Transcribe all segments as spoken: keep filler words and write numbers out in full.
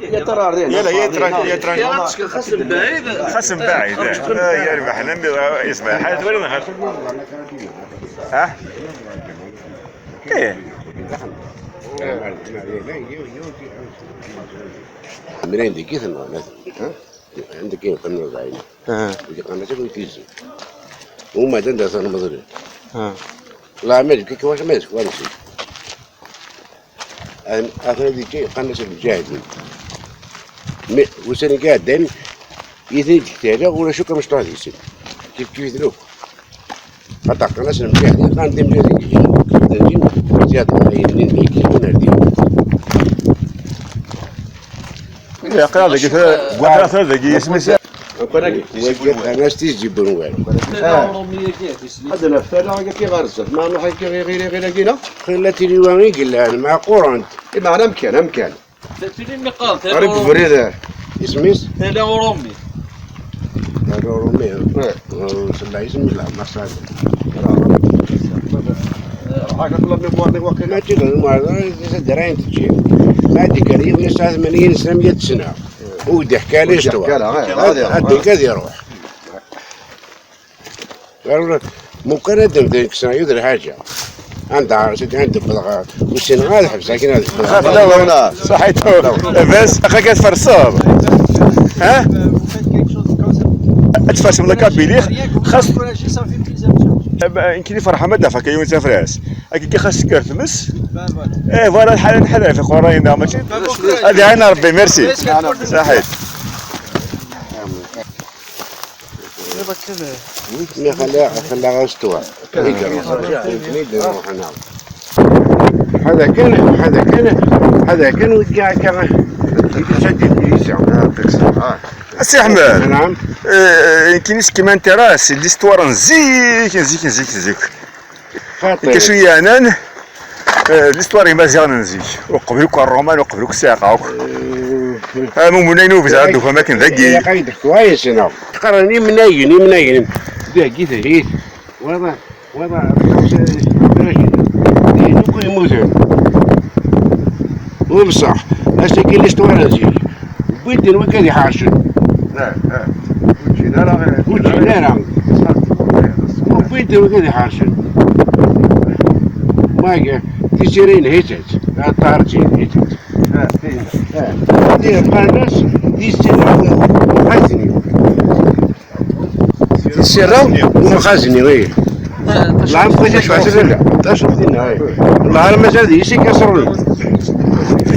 Yella, yella, yella. Xas mbaɛid. Xas mbaɛid, eh. Eh, yerbeḥ, nnan-d, eh, yesbeḥ. Ḥaǧa twala, nɣer. Ha? Eh. Mrayen deg i tenɣa, ha? Anda kan yeqqen arbaɛin. Aha. Yeqqen-as akk i tizi. Uma d anda atan Meḍri. Aha. Leɛmer deg akka wacu ma yeswa nsi. Atan ad yeǧǧa yeqqen-as lǧahdin. Mi ussan i iɛeddan, i ten-id-ktaleɣ, ulac akk amecṭuḥ deg-sen. Kif kif-iten akk. Xaṭer qqen-asen mliḥ, qqaren-d imliḥ deg yijen, dagi, ziɣ d imenɣiyen-nni n dagi, ur nerdi. Aql-aɣ dagi, aql-aɣ dagi, isem-is? Wagi qqaren-as tizi n wungal. Tala uṛumi-agi, ad naf tala-agi ɣer zdat, ma nruḥ akka ɣir, ɣir, ɣir, ɣir-agi, neɣ? Xilla tiliwa i yellan, meɛqurent. Imeɛna amkan, amkan. Tili mi qqaren tala Ɣrib uṛumi. Ubrid, isem-is? Tala uṛumi. Tala uṛumi. Eh. Ur selleɣ isem-is, la, ma xsar. Ḥaca la mémoire n wakil. Mačči d lmeɛna, d adrayen teǧǧi. Ma d-ikker yiwen yesɛa tmanya sna mya sna. Ur d-iḥka la histoire. Ad d-ikker ad iruḥ. Mukan ad d-mden kksen yud lḥaǧa. Anda, anda wwḍeɣ, ur ssineɣ ad ḥebseɣ akken ad ḥebseɣ. Xaf, la, la, la. Saḥit. Bas, aql-ak ad tferseḍ. Ha? Ad tfersem la Kabylie, xas. Nekk di ferḥ ma d-afeɣ yiwen tafras. Akka xas kker tmes. Eh, voilà, lḥal nḥader ɣef iqerrayen-nneɣ, mačči? Ad iɛin Rebbi, merci. Saḥit. Mi xalla, xalla ɣas tura. Hada kan, hada kan, hada kan, wi akka, akka, i tusa-d idlisa. A Si Ḥmed, naɛam. Eh, eh, nekkini ce qui m'intéresse, c'est l'histoire n zik, n zik, n zik, n zik. Xaṭi. Nekk acu yeɛnan, eh, l'histoire n Imaziɣen n zik. Uqbel akk Ṛṛuman, uqbel akk ssiɛqa akk. Eh. Am umunayen ubezɛad d ufam akken dagi. Ilaq ad d-ḥkuɣ ayes-nneɣ. Qqaren imnayen, imnayen. Dagi tagit. Wala, wala, dihin akk yemmuten. U bṣaḥ, ass-agi l'histoire n zik. Wwin-ten wid ad iḥercen. Ah, ah. Ur ǧǧin ara. Ur ǧǧin ara. Wwin-ten wid ad iḥercen. Wagi, tisira inhit-tt. Ṭaher-tt inhit-tt. Ah, tin. Ah. Tin, qqaren-as tisira n Xazni. Tisira n Xazni, ih. Lɛam kul acu ɣef tella. Acu tinna, ih. Lɛam mazal d yis ikaṣrunen.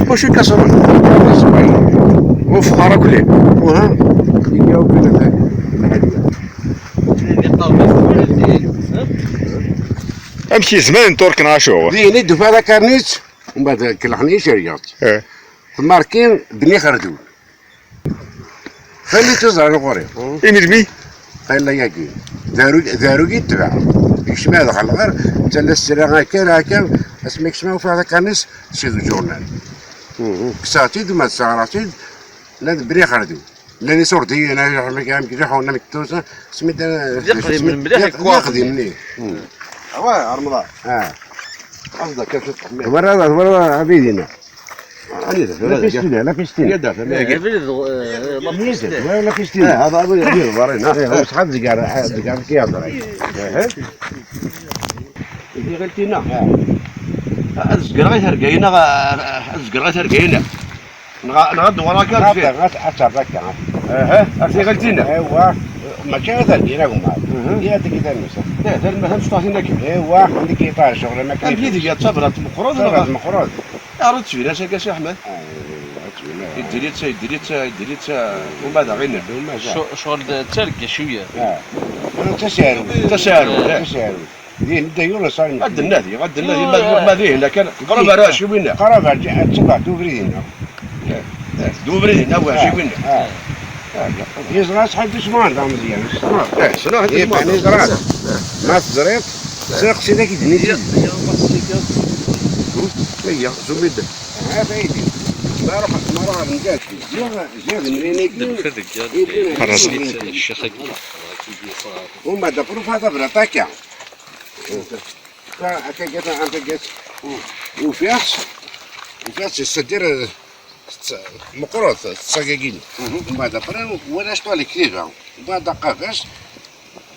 Wacu ikaṣrunen? Ufexxar akk lin. Uha. Amek i zman n Turk neɣ acu? Din i d-tufa takarnit, umbeɛd kelleḥen-iyi cergeɣ-tt. Eh. Tmarki Bni Xerdun. Xali tuẓra n ɣur-i. I melmi? Xilla yagi. Daru, daru i tbeɛ. Yekcem ad ɣer lɣar, ttala ssira akka, akka, asmi yekcem ufiɣ takarnit, si du journal. Kkseɣ-tt-id, ma tesseɣreɣ-tt-id, la d Bni Xerdun. Llan isurdiyen, ay ḥemmel am kra ḥun am tusa, smi da. D iqdimen mliḥ, d iqdimen. Awa, Remḍan. Ah. Qasda kan cwiṭ tḥemmel. Twalaḍ, twalaḍ abrid-inna. Anida, la Pistina, la Pistina. Yadda, eh, abrid, eh, la Pistina. Twalaḍ la Pistina. Eh, hada abrid, abrid, barina. Eh, ur sḥab deg ar, deg ar kiyaḍ. Eh. Di ɣiltina. Ah. Ad zegreɣ i tergayin, ad zegreɣ i tergayin. Neɣ, neɣ ad dewreɣ akka ar deffir. Ad, ad, ad terreḍ akka. Aha, ar tiɣilt-inna. Ewa, mačči ad tergin agumar. Mhm. Yya tagi tarmit. Eh, tarmit tamecṭuḥt-inna akka. Ewa, anda k-yeṭṭar ccɣel, ma kan. Amek i tga, d tabrat meqqret, neɣ? Tabrat meqqret. Ar ur d-tbin ara akka, Si Ḥmed. Ah, ur d-tbin ara. Yeddili-tt, yeddili-tt, yeddili-tt, uma d aɣilel. Uma d aɣilel. Cu-, ccɣel d targa cwiya. Ah. Tasarut. Tasarut, eh. Tasarut. Din, da yur sar. Ad d-nadi, ad d-nadi, ma, ma dihin kan, qrib ar ɛecrin. Qrib ar ǧ-, ad tebɛet ubrid-inna. Eh, eh, d ubrid-inna, u ɛecrin. Ah. Yeẓra sḥal d isman d ameẓyan. Eh, ssneɣ, eh, yeẓra. Ma teẓriḍ, sneqsi-d ak-id-nni. Iya, iya, ma teẓriḍ. Hmm? Iya, zumid. Ah, taydi. Ma ruḥ, ma ruḥ ar Mgaci. Ziɣ, ziɣ d mrin-agi. Qqaren-as ccix-agi. Uma d aprufa tabrat akka. Akka gata, akka gata. Ufiɣ-tt. Ufiɣ-tt, c'est-à-dire, euh, tt-, meqqret, ttagagini. Mhm. Mbeɛd après, walaɣ-tt ɣer lekriba. Mbeɛd aqabac,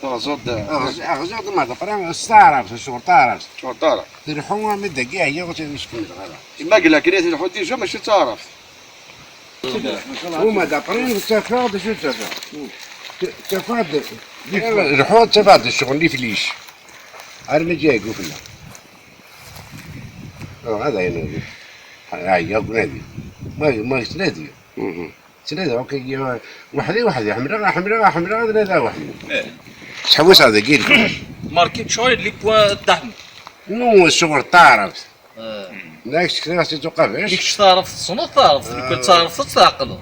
Teɣẓuḍ. Aɣz-, aɣziɣ-d mbeɛd après s taɛrabt, ccɣel taɛrabt. Ccɣel taɛrabt. Tleḥḥu armi d dagi ɛyiɣ, ur tt-, ur s-kemmleɣ ara. Imma deg lakin i tleḥḥu déjà, mačči d taɛrabt. Uma d après, ttafeɣ-d acu ttafeɣ. T-, ttafeɣ-d, lḥu ttafeɣ-d ccɣel n iflic. Armi ǧǧiɣ ufella. Ɣad ayen ur ɛyiɣ deg unadi. Ma, ma yettnadi. Mhm. Ttnadiɣ, ok, weḥdi, weḥdi, ḥemmleɣ, ḥemmleɣ, ḥemmleɣ ad nadiɣ weḥdi. Ttḥewwiseɣ deg yiles. Marqué ccɣel les points d'Ahmed. Non, ccɣel taɛrabt. Ah. Nekk sekreɣ si tuqabac. Kečč taɛrabt tessneḍ taɛrabt, lukan d taɛrabt ad tɛeqleḍ.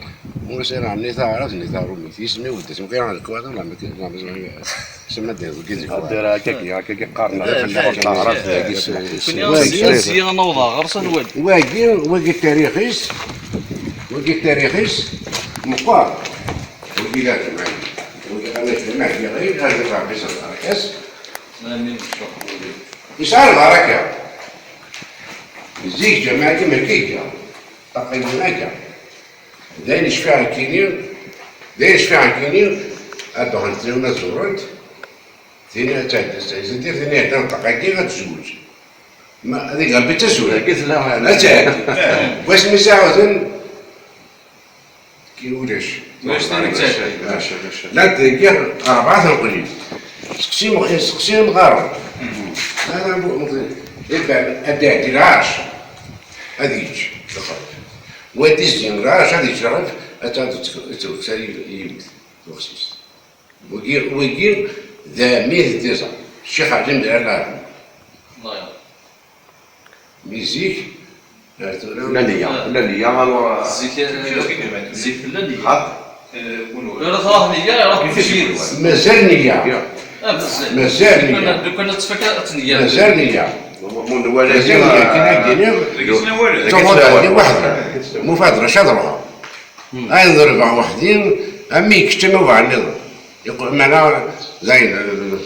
Ur sɛiɣ ni taɛrabt ni taṛumit. Isem-iw d asmi qqareɣ lekwaɣeḍ, la ma k-, la ma zzman, sema d deg izi. Adder akkagi, akkagi qqaren, eh, la taɛrabt, eh, dagi s-, s-, Kunni s-, s-, s-, anaweḍ ɣer-s ad nwali. Wagi, wagi tarix-is, wagi tarix-is, meqqer. Wagi la jmaɛ, wagi la jmaɛ, wagi la jmaɛ, wagi la jmaɛ, wagi la jmaɛ. Amin. Yesɛa lbaraka. Zik ǧamaɛti mačči akka. Ṭaqqi akka. D ayen cfiɣ nekkini, d ayen cfiɣ nekkini, ad d-ruḥent tlawin ad ẓurent. Tini ad tɛeddi, tini ad tɛeddi, tini ad d-ruḥent ṭaqqi ad tezweǧ. Ma, ad iga Rebbi tazwara. Dagi tella. Ad tɛeddi. Wasmi sɛuden, Ki ulac. Ulac tin i yettɛeddin. Llant deg rebɛa tenqelin. Seqsi, seqsi amɣar. Ad d-iɛeddi lɛerc, ad yečč lxerf. Wa d-izzin lɛerc, ad yečč lxerf, ad tettweksa yiwet, tuxsist. Wigi, wigi d amid n tiẓa. Ccix Ɛli Mezrag Allah yerḥem. Mi zik, ar tura. Tella nniya, tella nniya, alors. Zik, zik tella nniya. Ha? Ara truḥ nniya, iruḥ kullec yid-s. Mazal nniya. Ah, mazal. Mazal nniya. Lukan, lukan ad tfak, ad tneyya. Mazal nniya. Mazal nniya, kan ad d-iniɣ. Tuɣeḍ ɛeddi weḥd-i. Mufad Racad ruḥeɣ. Ayen ḍerbeɣ weḥd-i, am mi kečč, am ubeɛniḍ. Yequ-, meɛna, d ayen, eh,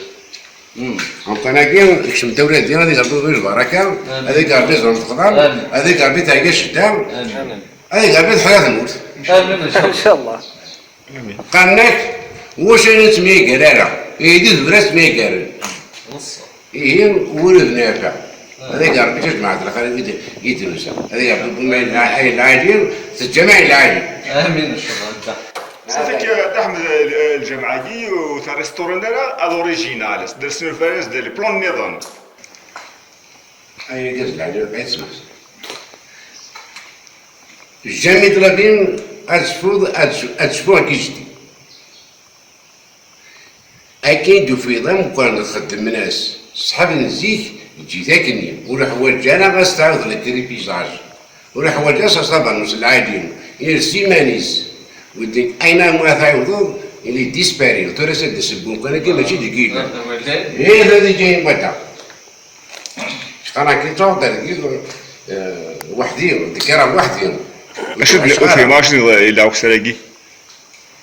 hmm. Donc, anagi, ikcem dawla di, ad igerbi lbaraka, amin. Ad igerbi ẓrem texdam, amin. Ad igerbi terga ccedda, amin. Ad igerbi teḥya tmurt. Amin, inchallah. Qqaren-ak, wacu ur nettemyagar ara, ihi d tura tettemyagarem. Ihi, ur d-nafeɛ. Ad igerbi tajmaɛt lxir i d-, i d-nusa. Ad igerbi ayen lɛali, teǧǧam ayen lɛali. Amin, inchallah. Safak, Dda Ḥmed, lǧameɛ-agi ur t-restauren ara à l'original, dersen ufar-as-d les plans nniḍen. Ay argaz lɛali, ay tsemḥ. Jamais de la vie ad cfuḍ, ad c-, ad cfuɣ deg jeddi. Akken i d-tufiḍ ameqqran xeddmen-as ṣṣḥab n zik, eǧǧ-it akkenni, ur iḥwaǧ ara ad s-tɛawdeḍ le gripizaj, ur iḥwaǧ ara s-tabanus lɛali, ires iman-is, wedden ayen ma tɛiwdeḍ, il est disparu, tura s-, ad d-asebbu kan akka mačči deg yilel. Ih, ad iǧi wadda. Cqan akken ttruḥ d argil, eh, weḥd-i, deg kra weḥd-i. Acu d-, ur fhimeɣ acu d-, yella ukessar-agi?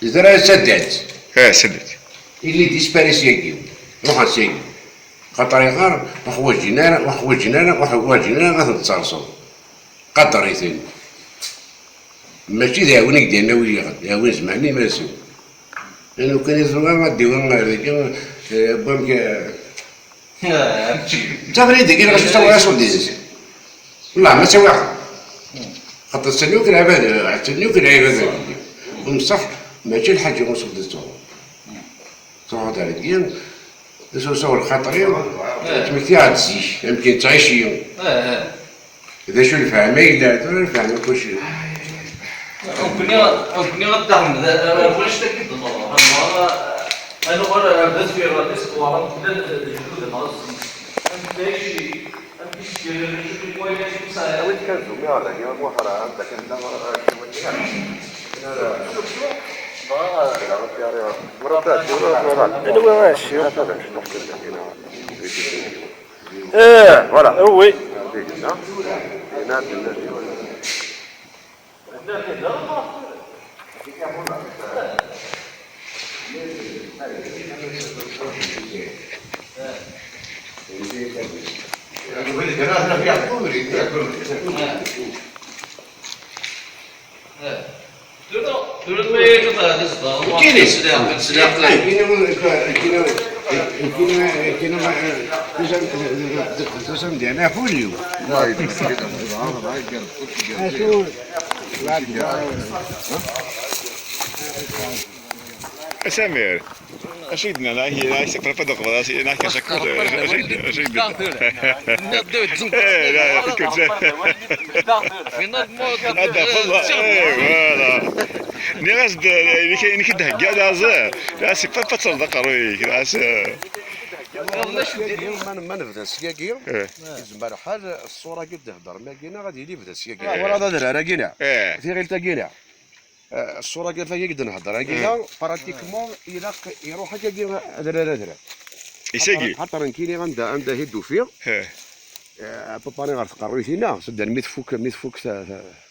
Zra saddat. Eh, saddat. Ili disparis yagi. Ruḥan syagi. Xaṭer iɣar, ur ḥwaǧin ara, ur ḥwaǧin ara, ur ḥwaǧin ara, ad ten-tserseḍ. Qader-iten. Mačči d aɛwin i k-d-yerna win iɣed, d aɛwin zemɛen iman-nsen. Lukan i ẓriɣ ad d-iwi ɣer dagi, eh, wamek, eh, ttaɣen-iyi dagi, neɣ acu ttawiɣ aṣuldis. Wallah, ma ttawiɣ. Xaṭer ttaniw kan ɛibad, ttaniw kan ɛibad. Umṣaḥ, mačči lḥaǧa uṣuldis ttawiɣ. Truḥeḍ ar dagi, d acu sɣur lxaṭer-i, ttmektiɣ-d zik, amek i nettɛici. D acu lefhama yellan, tura lefhama kulci. Nekkni, nekkni ad d-taɣem, d, d, d wannect-agi d-neḍra. Ad nuɣal ar, ar deffir, ar deffir, llan lejdud-nneɣ. Amek i, amek i, awi-d kan zumi ar dagi, ad nruḥ ar, ar dagi, ar, ar, ar, Anwa acu? Eh, voilà. Oui. Tura, tura ma yella tzedɣeḍ, kini, kini, kini, kini, kini, kini, A Samir, acu i d-nnan? Ahi, ahi, c'est pas de quoi, c'est une question. Acu i d-nnan? Eh, la, écoute, c'est... Finalement, هذا والله، eh, voilà. Nniɣ-as-d, eh, nekk, nekk d-hegga, la, c'est, la, c'est pas, pas de quoi, oui, la, c'est... Ma, ma nebda s yagi, eh, yezmer lḥal, ṣṣura-agi d-thedrem-agi, neɣ ad yili yebda s yagi. Eh. Wala d adrar-agi, neɣ? Eh. Tiɣilt-agi, neɣ? Eh, ṣṣura-agi, tagi i d-nhedder-agi, eh, neɣ? Pratiquement, ilaq iruḥ-agi adrar, adrar. Is-agi? Xaṭer, xaṭer nekkini anda, anda i d-ufiɣ. Eh. Eh, à peu près ɣer tqerruyt-inna, s-, mi tfuk, mi tfuk ta-, ta-,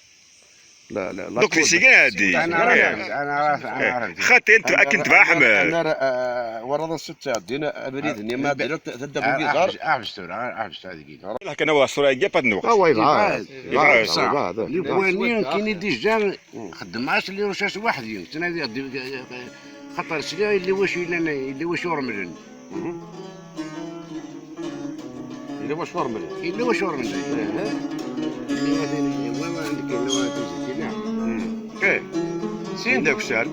la, la, la Donc, di sigi ad d-, أنا عرفت، أنا عرفت، أنا عرفت. Xaṭi, أنت أكنت أنا، أنا، أنا، آه، ورا الست عدينا أبريد، آه، إني ما ب-، درت، تبدا آه، بالبيزار. أحبس، أحبس تورا، أحبس هذه كده. Kan wa ṣṣura-agi, pas de quoi. آه، وي، بعض. بعض، بعض، بعض. لي بواني كاين ديجا خدم عاش لي رشاش وحدي، تنادي غدي، خاطر سلي اللي واش يلان، اللي واش يرملن. إلا واش فور مليح. إلا واش فور مليح. إيه. إلا واش، إلا واش عندك، إلا واش عندك، إلا. إيه. سين داك الشعر.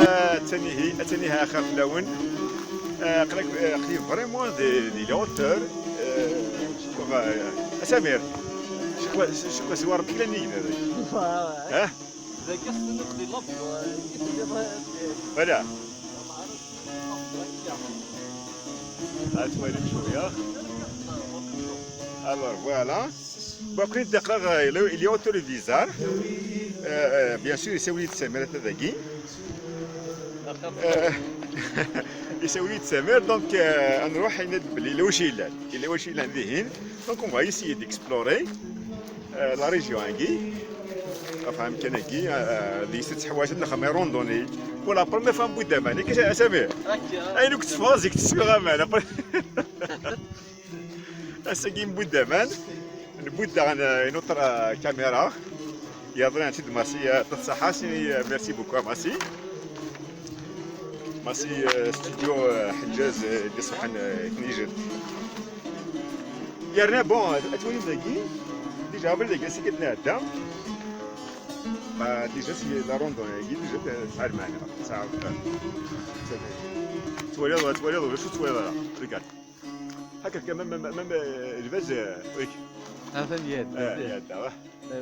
Ah, atan ihi, atan ihi axir fell-awen. Ah, aql-ak, ah, aql-i vraiment di, di la hauteur. Ah, شوف، ah, a Samir, شكون، شكون سوى ربي كلا نيجي هذا؟ ها؟ Voilà. هات وينك شوية. Alors, voilà. Bon, après, il y a, il y a autour du visage. Euh, euh, bien sûr, c'est oui, c'est Merata Dagui. Euh, c'est oui, c'est Mer. Donc, euh, on va aller de l'île Ochilan. L'île Ochilan, donc, on va essayer d'explorer. آه، لا ريجيون هاكي. فاهم كان هاكي، آه، آه، اللي يسد حوايج نخدم randonnée. Pour la première fois نبوي دامان، كاش اسامي؟ اي لوك تفازيك تسوي غامان. اساكي نبوي دامان. نبوي داغن، آه، une autre، آه، caméra. يا ظريان سيد ماسي، آه، تصحى سي، آه، merci beaucoup ماسي. ماسي، آه، ستوديو، آه، حجاز، آه، اللي صحن، آه، كنيجد. يا رنا، بون، اتولي داكي. ديجا قبل داكي سي كتنا هدا. ما ديجا سي لا روندون، هي ديجا تسعة المعنى، تسعة وثلاثين. تولي، تولي، شو تولي؟ ريكارد. هكا كمان، ما، ما، ما، الباز، آه، ويك. هذا اليد. آه، يد، آه.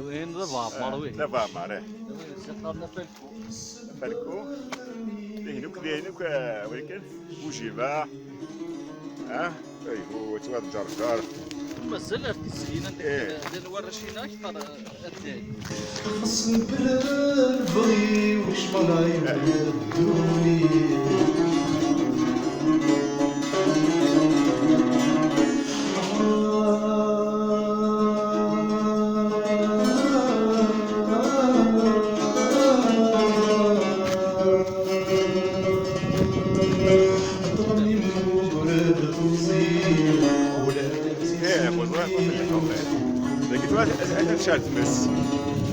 وين ضربة؟ آه، وين؟ ضربة عمار، إيه. وين؟ سقرنا فالكو. فالكو. ذهنك، ذهنك، آه، ولكن وجيبة. ها؟ أيوه، توا الجرجر. مازال في السكينة، إيه. لأن ورشينا أكثر. خصني بلا بغي وش ما نعيب الدنيا. Ih, ur ẓriɣ ma fell-ak, en fait. Dagi tura, ad, ad, ad tecɛel tmes.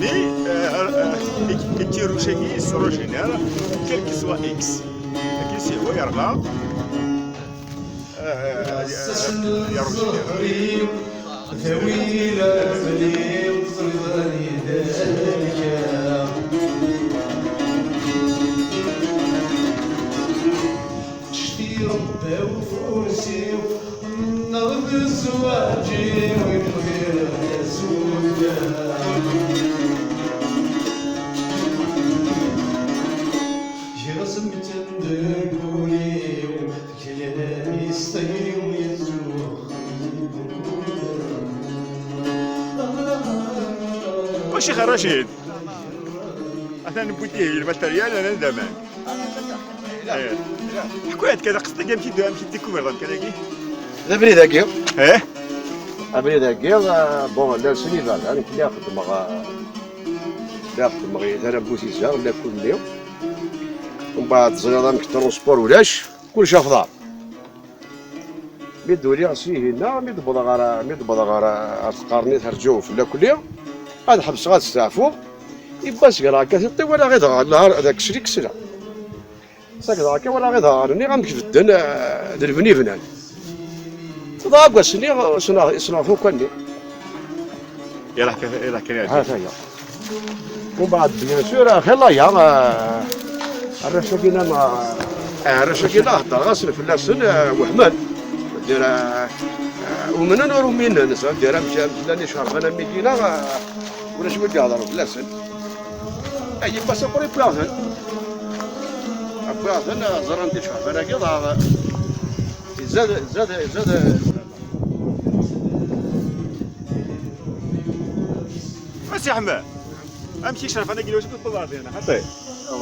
Mais, euh, euh, euh, i, i tirruc-agi, sur le général, quel que soit X. Dagi, si هو يرغب. Euh, euh, euh, يرغب. Cti Rebbi ufus-iw, neɣ d zzwaǧ-iw i bɣiɣ d azudda. Giɣ asmekten deg wul-iw, teklal-is tayri-w yettwaxxen. Wacu i xerracen? Atan newwi-d ihi lmateryal, rnan d aman. Eh. Ḥku-aɣ-d kan, qeṣṣet-agi, amek i d-, amek i d-découvert amkan-agi? D abrid-agi. Eh? Abrid-agi, eh, bon, llan sin iberdan, nekk lliɣ xeddmeɣ, eh, lliɣ xeddmeɣ i tara n Butiza, lakul-nni. Mbeɛd teẓriḍ amek transport ulac, kullec ɣef uḍar. Mi d-uliɣ si hinna, mi d-wwḍeɣ ɣer, mi d-wwḍeɣ ɣer, ɣer tqernit, rǧu fell-akli, ad ḥebseɣ ad steɛfuɣ. Iwwa seg lɛekkat iṭṭi, walaɣ idɣaɣen, deg srik sla. Seg lɛekkat walaɣ idɣaɣen-nni amek bedden, eh, d lebni bnan. Dɣa aggas-nni, ssneɣ, ssneɣ tuka-nni. Yella kan, yella kan. Ha, ta-ya. Mbeɛd, bien sûr, xilla-ya, eh, arrac-agi-nni, eh, arrac-agi-nni, heddreɣ-asen fell-asen, eh, wehmen. Dira, eh, umnen ur uminen, sa, dira, amek, amek llan icerben am wigi-nni, eh, ulac wi d-ihedren fell-asen. Ay, yewwa s uqrib wwiɣ-ten. Wwiɣ-ten, eh, ẓran-d icerben-agi, dɣa, eh, zad, zad, zad, A Si Ḥmed, amek i ccref anagi, wacu tewweḍ ɣer din, xaṭi?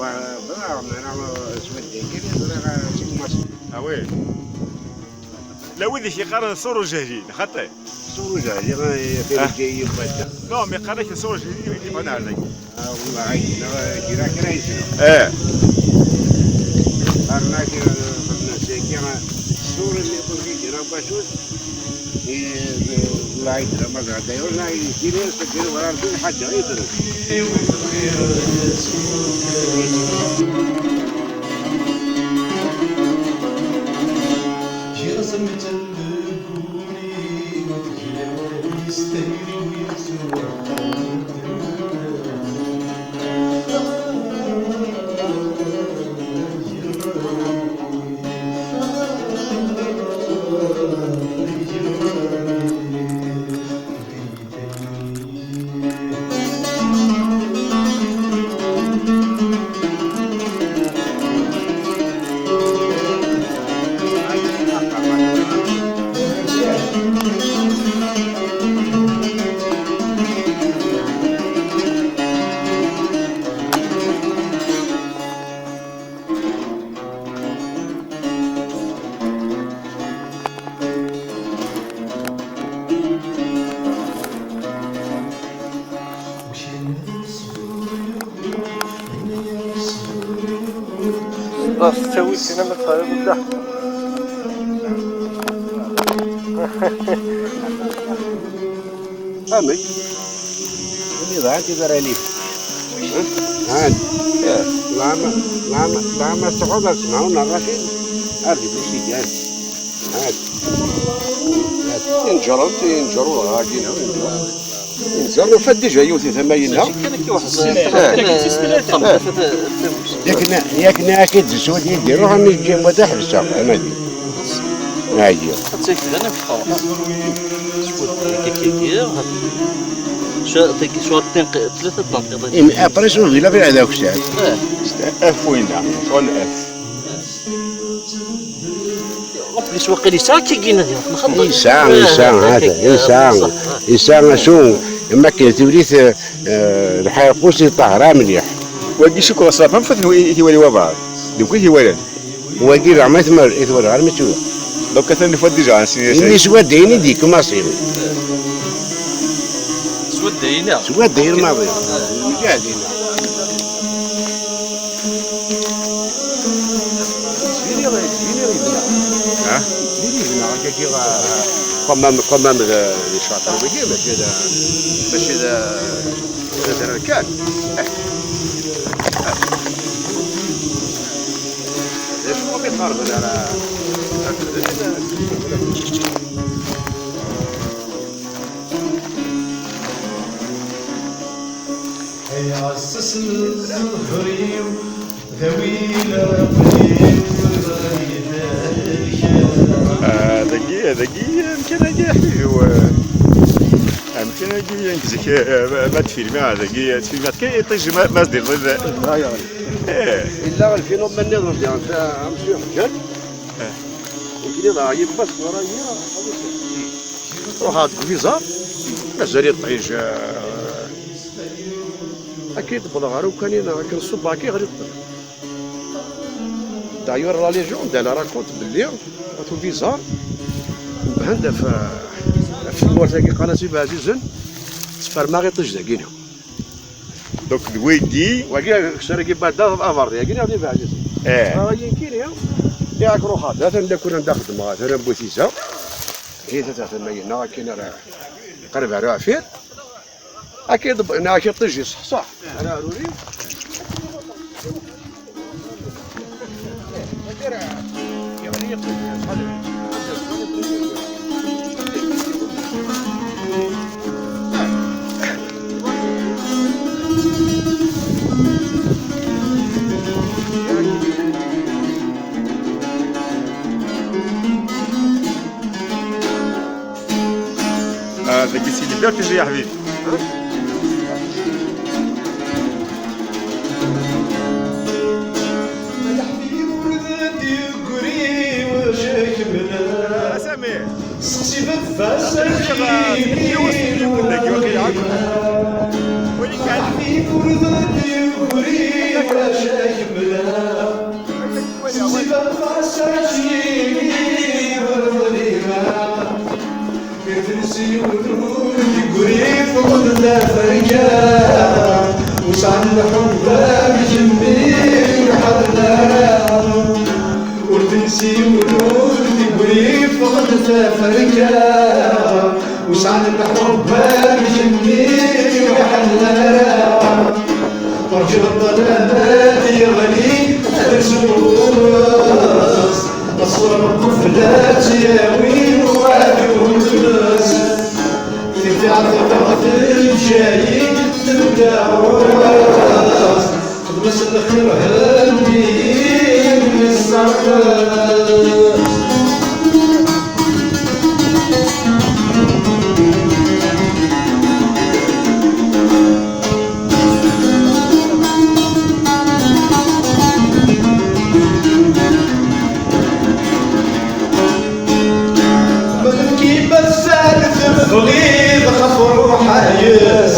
Wa, ẓriɣ, mara, s waddayyi, ẓriɣ, eh, seg Maṣer. Ah oui. La wid i k-yeqqaren Ṣur Ujehlil, xaṭi? Ṣur Ujehlil, eh, tirga-yi n wadda. Non, mais qqaren-ak Ṣur Ujehlil, i yebɣan ar dagi. Ah, والله هاي، لا، كرا، كرا يسمع. Eh. قرناك، آه، قرناك، كرا، الصورة اللي يقول لي كرا باشوت. إيه، والله هاي كرا ما قاعد يقول لنا يجي لي يسجل ورا كل حاجة يدرس. Ɣef ttawil kan ama tfariḍ ddaḥ. Amek? Win yeḍran tibarranin. Ha? Lama, lama, lama tɣuḍ ar smaɛun ar Racid. Ar di kusi kan. Ha. Ha. Inǧerren, inǧerren ɣer din, inǧerren. Inẓer nufa-d dija yiwet i tama-inna. Mačči kan akka waḥed. Eh. Yak na-, yak na-, ak-id-iswed Yidir, ruḥ am-, yeǧǧa wa d aḥbes-a, ama di. Ɛyiɣ. Ad teg d amek txerreq. Skud tagi, swa tin tlata tanqiḍin. Im-, après, ur d-ila fi ɛdawksat. Eh. Af winna, son af. Yeswa qil yesɛa kigina di Mexaṭer. Yesɛa, eh, yesɛa, eh, hata, eh, yesɛa, ṣṣeḥ, eh. Yesɛa acu, ma akken tewlit, eh, eh, lḥerqus yeṭṭahra mliḥ. Wagi cukkeɣ ṣṣraf am faten i, i tiwali wabar. Deg wit iwalan. Wagi leɛma tmar, i twala ɣer mi tura. Donc atan nufa-d déjà, si, si. Imi swadda-ini d-yekmaṣi. Swadda-ini? Swadda-ini maḍi. Mjahdina. Yettbini, yettbini yebna. Ha? Yettbini yebna, akka, akka, ah, Quand même, quand même, d, d ccerṭ wigi, mačči d, mačči d, d adrar kan. Eh. D acu umi qerben ara, ara tebded? Ay ɛessas n zzher-iw, d awil aql-i ur bɣiɣ. Ah, dagi, dagi, amkan-agi, aḥbib-iw, ah, amkan-agi, nekk zik, ah, ma, ma tfilmiḍ, ah, dagi, tfilmiḍ kan iṭij, ma, ma s-d-iḍil. Ah, ya. Eh. Illa lfilm nniḍen diɣen, amcum ḥǧan. Eh. Nekni dɣa yiwwas ẓra yir. Ruḥeɣ deg uvizar, mazal iṭij, eh, akken i d-wwḍeɣ ɣer ukani-nneɣ, akken ṣubbeɣ akka yeɣli ṭṭbel. D'ailleurs, la légende, elle raconte belli at uvizar, nbehhen-d ɣef, ɣef tmurt-agi qqaren-as Ibeɛzizen, ttfermaɣ iṭij dagini. Donc, d wigi. Wagi, ksar-agi bada aberdi, agi neɣ d Ibeɛzizen. Eh. Agi nekkini, yak ruḥeɣ, d atan lakul anda xeddmeɣ, atan am bu tiza. Hi, atan ma yenna, akken ara, qrib ar uɛfir. Akken d-, neɣ akken ṭij iṣeḥṣaḥ. Ara aruri. Ah, dagi si liberté, ya ḥbibi. A Sami. Seqsi baba-s amek i d-yewwi dagi waqila. Wali kan. Aḥbib ur d-yegri wacu akemmleɣ. Seqsi baba-s amek i d-yewwi. Irden s yiwen ur d-yegri, teqqel d aferka. Wesɛen lḥubb amek mmi ur ḥerren ara. Ur d-nsi ur d-negri, ffeɣ-d taferka. Wesɛen lḥubb am kemmi ur ḥellan ara. Rǧu ṭṭlam ad yeɣli, ad nsew ɣur-s. Aṣur qbel ad tt-yawi wayeḍ ines. Tifiɛt tebɣa teǧǧa-yi tedda ɣur-s. Xdem-as lxir, henni-yi mi ṣṣerf. Ma d nekk i mazal tebɣiḍ ɣef ṛṛuḥ-is,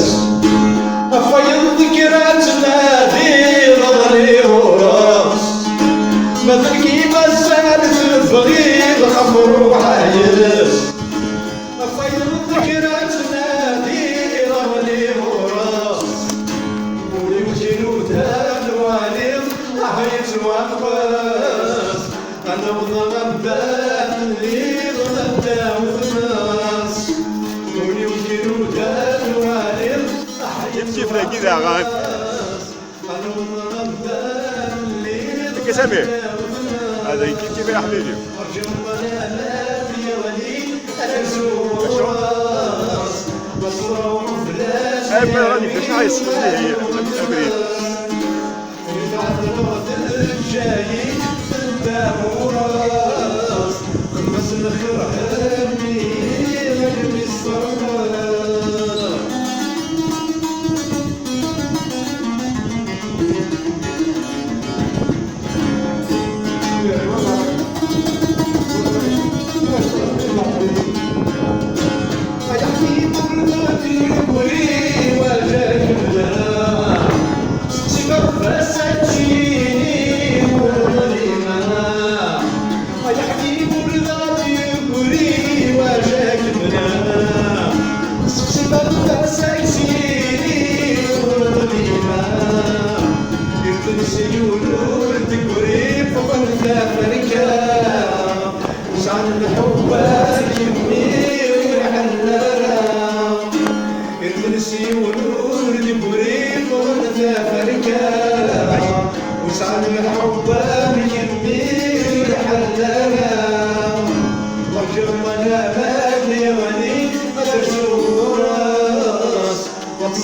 ɣef wayeḍ deg ara ttnadiḍ ɣer ɣur-s. Ma d nekk i mazal tebɣiḍ ɣef ṛṛuḥ-is, ɣef wayeḍ deg ara ttnadiḍ ɣer ɣur-s. Ul-iw d inuda n wali, ah, yettwaqqes. Ad newweḍ ɣer ddat n liḍ, ad d-taweḍ tmes. Ul-iw d inuda n wali, ah, kif kif dagi daɣen. Akka Samir. Hada kif kif ya ḥbibi. Acu? Ay, ma rani fi ccɛi, sidi, abrid.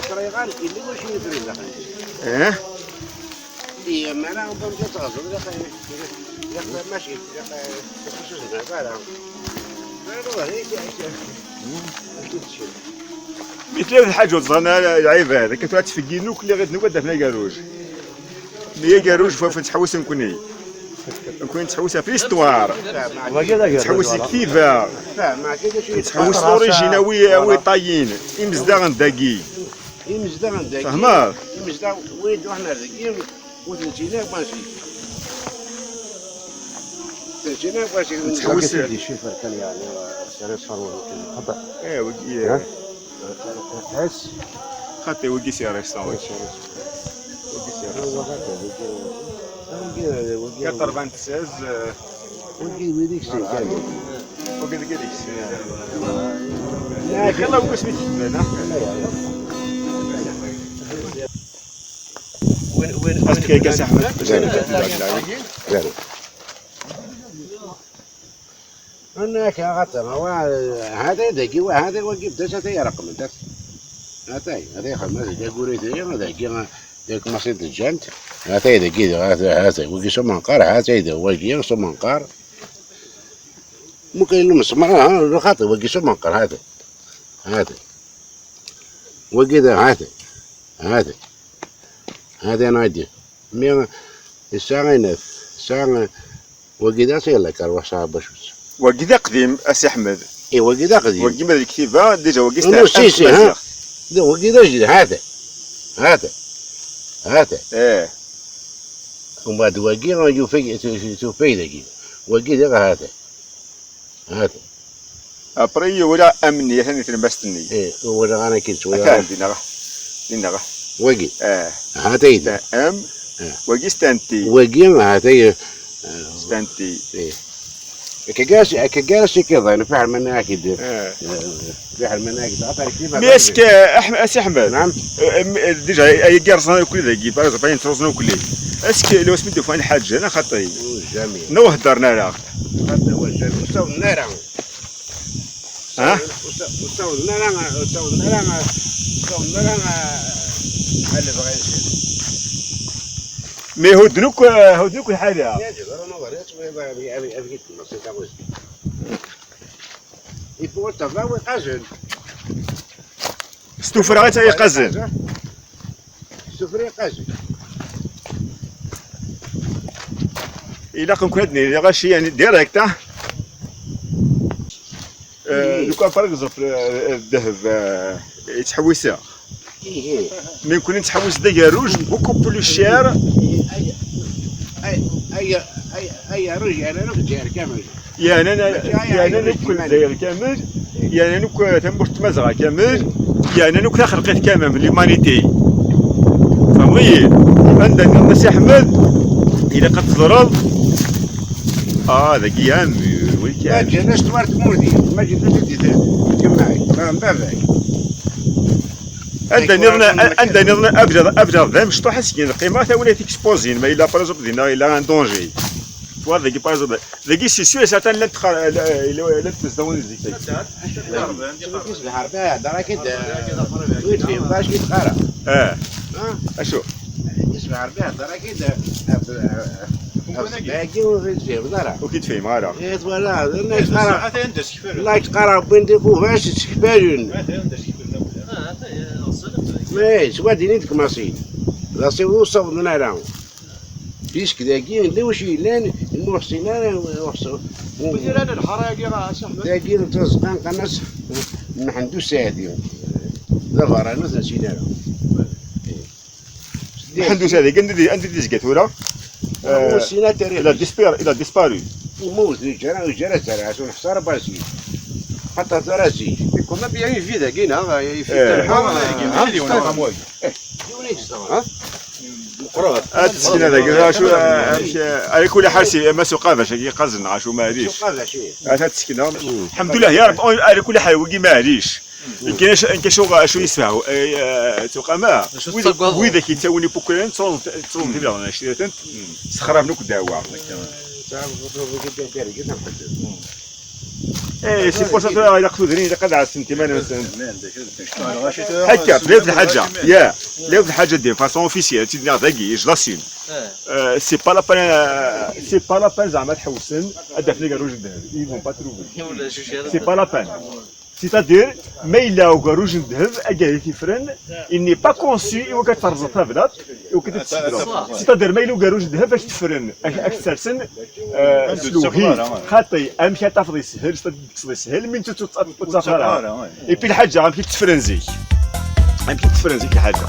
Aṭrayɣan, yella wacu yefren daxel. Eh? Iya, mara ɣur-m ǧa tɣeẓẓeḍ, ilaq, ilaq, ilaq, mačči, ilaq, ilaq, ilaq, Mi tella d lḥaǧa ur ẓran ara lɛibad, akka tura ttfeggin akk liɣid n ugaddaf n agerruj. Mi agerruj fu nettḥewwis nekkni. Nekkni nettḥewwis ɣef l'histoire. Nettḥewwis deg tiba. Nettḥewwis l'origine, awi, awi ṭayin, imezdaɣen dagi. Imezdaɣen dagi. Fehmeḍ? Imezdaɣ, wid ruḥen ar dagi, ur ten-ttini akk ansi. Ten-ttini akk ansi. Nettḥewwis. Di cifr kan, yeɛni, sɛiɣ ṣṣerwa kan. Xaṭi. Eh, wigi, eh. Xaṭi, wigi c'est récent, wigi. Wigi c'est récent. Quatre-vingt-seize, euh, Wigi, wigi, wigi, wigi. Yella wasmi t-tebda, neɣ? Ask-ik a Si Ḥmed. Zero. Zero. Ana ka ɣata, wa, hada dagi, wa, hada wagi bdas, hada yarqem, hada. Hada, hada yaxdem, hada dagi, hada dagi, hada dagi, hada dagi, hada, hada, wagi s umenqar, hada da, wagi s umenqar. Mukan ilmesmar, ha, lxaṭi, wagi s umenqar, hada. Hada. Wagi da, hada. Hada. Hada nadi. Mi yesɛa inaf, yesɛa, wagi da, c'est la carwasse, bac. Wagi d aqdim, a Si Ḥmed. I wagi d aqdim. Wagi ma d lektiba, déjà wagi s Non, non, si, si, ha. Tmaziɣt. Da, wagi d ajdid, hada. Hada. Hada. Eh. Umbeɛd wagi, yufa-, tu-, tu-, tufa-, dagi. Wagi d hada. Hada. Après, yura amni, atan di tlemmast-nni. Eh, wala ana kid, wala Atan, dinna, dinna. Wagi. Eh. Hata ydi. Ta-, am. Eh. Wagi stanti. Wagi, hata y-, eh. Stanti. Eh. Akka gar-, akka gar-as ikiḍan, fiḥel ma nniɣ-ak-id. Eh. Eh, fiḥel ma nniɣ-ak-id, xaṭer kif. Mais est-ce que, Aḥm-, a Si Ḥmed? Naam. Eh, em, eh, déjà, ay, ay, gerẓen akk dagi, par exemple, ay nettruẓen akk. Est-ce que lwaḥed mi d-ufan lḥaǧa, neɣ xaṭi? Oh, jamais. Neɣ ur heddren ara? Xaṭi, ur jamais, ur sawḍen ara. Ha? Ur sa-, ur sawḍen ara, ur sawḍen ara, ur sawḍen ara, a lebɣi-nsen. Mais hudden akk, hudden akk lḥala. Yeɛjeb ara ma ɣer-, yeɛjeb ara, yeɛjeb ara. Il faut savoir iqazen. S tuffra i tt-, iqazen. S tuffra iqazen. Ilaq-nkun ad nili ɣaci, yani, direct, ah. Euh, lukan, par exemple, euh, ddheb, euh, yettḥewwis-aɣ. Ihi. Mi nekkni nettḥewwis d agerruj, beaucoup plus cher. Ay, ay, ay, ay, agerruj, yerna akk Lezzayer kamel. Yerna, mačči ay, yerna ay, akk Lezzayer kamel. Yerna akk tamurt n Tmazɣa kamel. Yerna akk taxelqit kamel, l'humanité. Tfehmeḍ-iyi? Anda nniḍen a Si Ḥmed, ilaq ad teẓreḍ. Ah, dagi, ah, win kan. Ma ǧǧan-as twar tmurt-ik, ma ǧǧan-as ad d-tjemmeɛ, ma n baba-k. Anda nniḍen, anda nniḍen, abjad, abjad d amecṭuḥ, asgen lqima, tawla tikspoẓin, ma yella, par exemple, dinna yella un danger. Tu vois, dagi, par exemple, dagi, c'est sûr et certain, llant txa-, la-, la-, llant tezdawen zik. Isbeḥ Rebbi hḍeṛ-ak-id, ur tefhimeḍ acu i d-qqareɣ. Ah. Ah. Acu? Isbeḥ Rebbi hḍeṛ-ak-id, af-, af-, af-, dagi ur tefhimeḍ ara. Ur k-id-fehmeɣ ara. Eh, twalaḍ, la yettqara-, la yettqara wwin-d iqubac, ttekfalen. Ma yettwadin i tekmaṣin. D asiweḍ ur ssawḍen ara. Puisque dagi, yella wacu yellan, ur ḥsin ara, ur ḥsin. Wid iran lḥara-agi, a Si Ḥmed? Dagi n Tazeqqa, qqaren-as Mḥend Usaɛdi. D abeṛṛani, ur t-nessin ara. Mḥend Usaɛdi, anda i, anda i d-yezga tura? Ur nessin ara tarix. Il a disparu, il a disparu. Yemmut, yeǧǧa, yeǧǧa-as ara, ur neḥṣa ara basi. Xaṭer tura zik. Comment bien une vie dagi, neɣ? Eh. Yiwen i yezdeɣ. Ha? Ad tesken dagi, acu, amek, ala kulli ḥal, si Mass Uqabac-agi iqazen, acu, maɛlic. Uqabac, ih. Ad tesken. Lḥemdullah, ya Rebbi, ala kulli ḥal, wigi maɛlic. Nekk acu, nekk acu, acu yesfew, eh, eh, tuqama. Acu wid, tettaggadeḍ? Widak yettawin ipukran, ttruẓen, ttruẓen tibiḍin, anect-iten, sexraben akk ddeɛwa. Eh, c'est pour ça, tura, ilaq tudrin, ilaq ad ɛassent iman-nsen. Akka, tella lḥaǧa, ya, tella lḥaǧa de façon officielle, ad tt-id-nniɣ dagi, je l'assume. Euh, c'est pas la peine, euh, c'est pas la peine, zeɛma ad ḥewsen, ad d-afen agerruj n ddheb. Ils vont pas trouver. C'est pas la peine. C'est-à-dire, ma yella ugerruj n ddheb, agi i t-ifren, il n'est pas conçu i wakken ad terẓeḍ tablaḍt, i wakken ad tessedreḍ. C'est-à-dire, ma yella ugerruj n ddheb, ad t-tefren, ad, ad t-sersen, euh, s lewhi. Xaṭi, amek ad tafeḍ yeshel, s ad tekkseḍ yeshel, mi ur tt-, ur tt-, ur tt-tafeḍ ara. Et puis lḥaǧa, amek i tt-ffren zik? Amek i tt-ffren zik lḥaǧa?